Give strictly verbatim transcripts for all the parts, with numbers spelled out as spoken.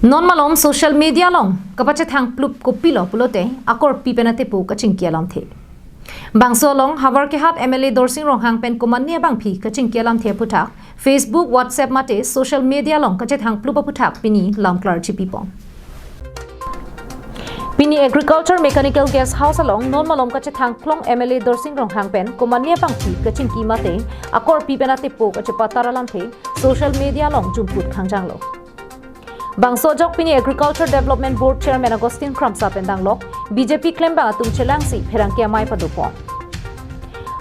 Non malom social media along kapachethang plup kopilo pulote akorpi pen atepo kachingki alamthe. Bangso along Howraghat M L A Dorsing Ronghang pen komatne abangpi kachingki alamthe aphuthak Facebook, WhatsApp mate social media along kachethang plup aphuthak pini lamklar chipipon. Pini Agriculture Mechanical Guest House along non malom kachethang phlong M L A Dorsing Ronghang pen komatne abangpi kachingki mate akorpi pen atepo kachepatar alamthe social media along jumput khangjanglo. Bangso ajok pini Agriculture Development Board Chairman Augustine Kramsa pen danglok B J P klembang atum chelangsi pherangke amei padopon.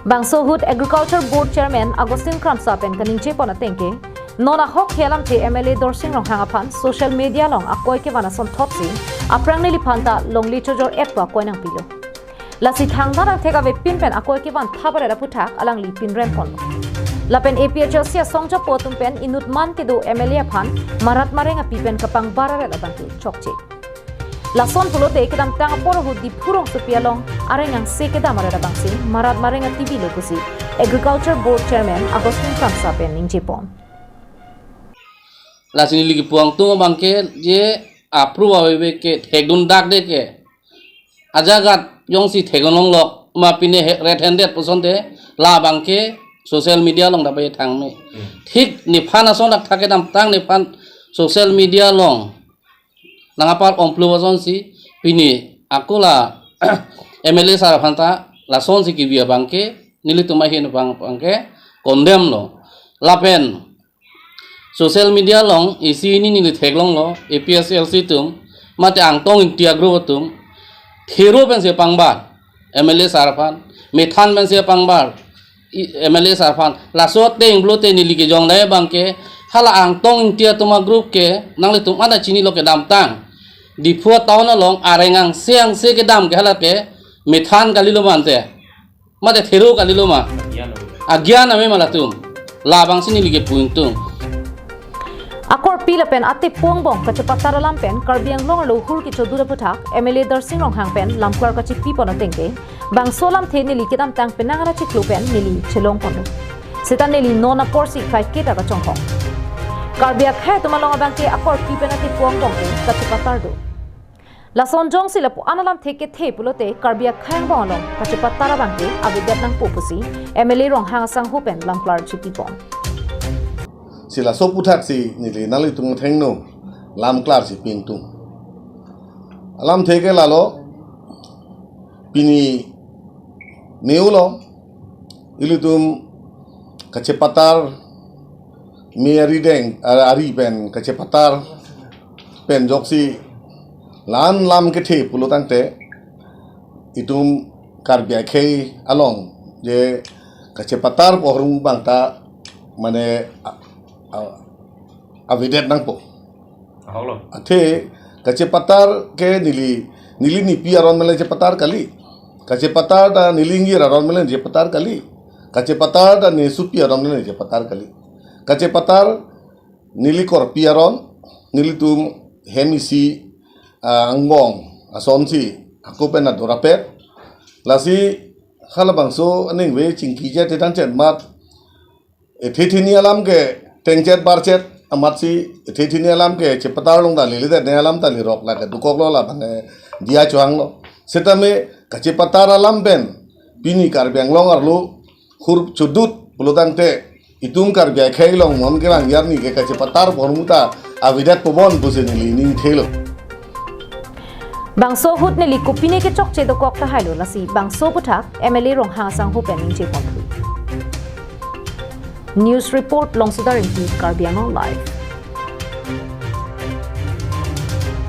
Bangso ahut Agriculture Board Chairman Augustine Kramsa pen kaningjepon atengke, non ahok alamthe M L A Dorsing Ronghang aphan social media along akoi kevan asonthotsi aphrang neliphan ta longle chojor-et pu akoi nangpilo. Lasi thangta nangthek avepin pen akoi kevan thabaret aphuthak alangli pinremponlo. Lapen A P H L C asong japo atum pen inut man kedo M L A aphan marat mareng api pen kapangbar aret abangke chokche. Lason pulote kedamtang apor ahut Diphu rongsopi along areng angse kedam aret abangsi marat mareng atibi lo pusi Agriculture Board Chairman Augustine Kramsa pen ningjepon. Lasi neli kepu ingtung abangke je apru awe ke thekdun dak de ke ajagat jongsi thekdun longlok ma pine he-, red handed puson de labangke social media along dabai thangme. Thik nephan ason dak thak kedamtang nephan social media along nangpar omplo asonsi pini ako la M L A sir aphan ta lasonsi kebi abangke nelitum ahin abang abangke condemn lo. Lapen social media along isi hini neli theklonglo A P H L C atum mate Angtong Ingti agroup atum thero pensi pangbar M L A sir aphan, methan pensi pangbar i-, M L A sir aphan. Laso ateng pulote neli kejongdai abangke hala Angtong Ingti atum agroup ke nanglitum ada chinilo kedamtang Diphu town along areng angse angse kedam ke hala ke methan kalilo mante. Mate thero kalilo ma. Agyan ave ma latum. Labangsi neli kepu ingtung. Akorpi lapen atepo angbong kachepatar alam pen Karbi Anglong arlo hur kechodun aphuthak M L A Dorsing Ronghang pen lamklar kachipipon atengke, bangso alamthe neli kedamtang penang ana chiklo pen neli chelongponlo. Seta neli non aporsi kaiketa kachongkong. Karbi akhei atum along abangke akorpi pen atepo angbong ke kachepatar do. Lason jongsi lapu-an alamthe kethe pulote Karbi akhei angbong along kachepatar abangke avedet nangpo pusi M L A Ronghang asangho pen lamklar chipipon. Si laso aphuthaksi neli nanglitum athengno lamklar chipi ingtung. Alamthe ke lalo pini neulo ilitum kachepatar me ari deng, a-, ari pen kachepatar pen ajoksi la-an alam kethe pulo tangte itum Karbi akhei along je kachepatar pu ahormu abang ta mane a-, a-, avedet nangpo. Ahoklo. Athe kachepatar ke neli, neli nepi aron mele chepatar kali. Kachepatar ta neli ingjir aron mele chepatar kali. Kachepatar ta nesopi aron mele chepatar kali. Kachepatar neli korpi aron, nelitum hem isi, ah, angbong asonsi ako pen adorapet. Lasi halabangso aningve chingki chet tetan chet mat ethe thini alam ke tengchet barchet amatsi ethe thini alam ke chepatar long ta lili det ne alam ta lirok la ke dukoklo labang, eh, diya chohanglo. Setame kachepatar alam pen pini Karbi Anglong arlo hur chodut pulo tangte itum Karbi akhei along mon kelang arni ke kachepatar pu ahormu ta avedet pobon pusi neli ning thelo. Bangso ahut neli kopine kechokche dokok tahailo lasi bangso aphuthak M L A Ronghang asangho pen ningjeponthu. News report Longsodar Ingti, Karbi Anglong Live.